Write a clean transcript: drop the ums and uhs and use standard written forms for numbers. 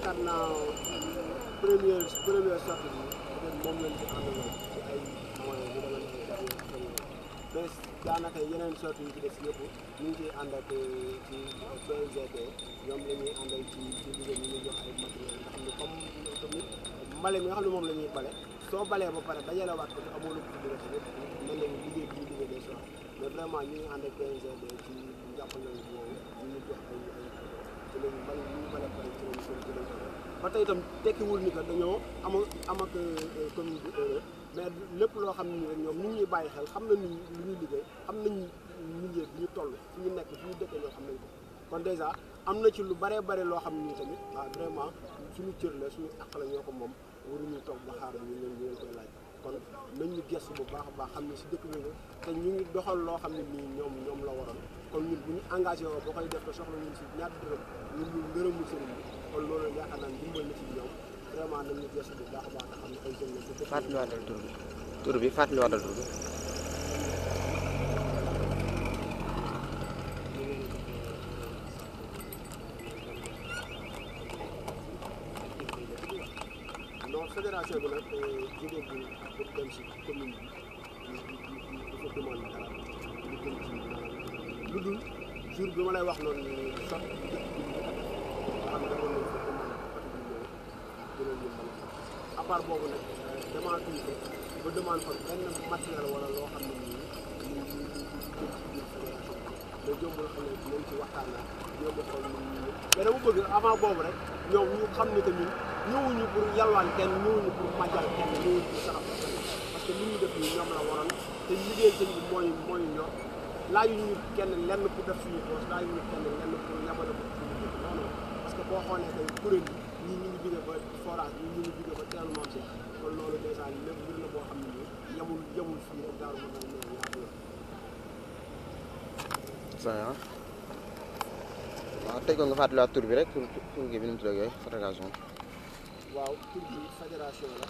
yaakaar naa première sortie bi peut-être moom lañ ci àndaloon ci ay moyens yu demee mais daanaka yeneen sorties yi ci des yëpp ñu ngi ciy ànd ak ci PNGT ñoom la ñuy àndal ci liggéey ñu ngi jox ay matériel nga xam ne comme tamit mbale mi nga xam ne moom la ñuy bale soo balee ba pare dajalewaat ko te amoo lu ko dugal tamit mel na liggéey bi ñu liggéey des fois mais vraiment ñu ngi ànd ak PNGT ci njàppale boobu ñu ngi jox ay ci lañu mbal ñu bale pare ci lañu ci lañu ba tey itam tekkiwul ni que dañoo am ak commune bi erreur mais lépp loo xam ne rek ñoom ñu ngi ñuy bàyyi xel xam nañ lu ñuy liggéey xam nañ milieu bi ñu toll fi ñu nekk fi ñu dëkkee ñoo xam nañ ko kon dèjà am na ci lu bare bare loo xam ne tamit waaw vraiment suñu cër la suñu àq la ñoo ko moom waruñu toog ba xaar ñu leen koy laaj kon nañ ñu gëstu bu baax a baax xam ne si dëkk bi nga te ñu ngi doxal loo xam ne nii ñoom la waroon kon ñun bu ñu engagé woo boo koy def te soxla ñun si ñaar dërëm ñun ñu ngërëmul sëriñ bi kon loolu yaakaar naa dimbal na ci ñoom vraiment nañ ñu gëstu bu baax a baax te xam ne ay jeunes lañ ko fàttaliwaatal tur bi fàttaliwaatal tur bi fédération bi nag jógee bi pour dem si commune bi dafa demande dara lu jëm ci lu dul jour bi ma lay wax noonu sax dëkk bi nga xam ne demoon nañ fa demande Fatick ñu ñëw jëlal ñu mbala à part boobu nag demande tuñ ko ba demande fa benn matériel wala loo xam ne nii ñu jëm ci biir fédération bi mais jombul xam ne dinañ ci waxtaan naa ñoo ma xool ñun ñu mais dama bëgg avant boobu rek ñoom ñu xam ne que ñun ñëwuñu pour yalwaan kenn ñëwuñu pour màjjal kenn ñëwuñu pour saraf kenn parce que li ñu def nii ñoom la waroon te liggéey sëñ bi mooy ñor laajuñu kenn lenn pour def suñu poche laajuñu kenn lenn pour ñamale ko suñu dëkk non non parce que boo xoolee tey kuréel yi ñii ñu ngi jóge ba forage ñii ñu ngi jóge ba teelu maam si kon loolu dèjà lépp mbir la boo xam ne nii yemul fii rek daaru mën naa ñëw ñaata yoon. waaw tey ko nga fàttaliwaat tur bi rek pour kii bi nu mu tudd ak yooyu fédération. waaw tur bi fédération la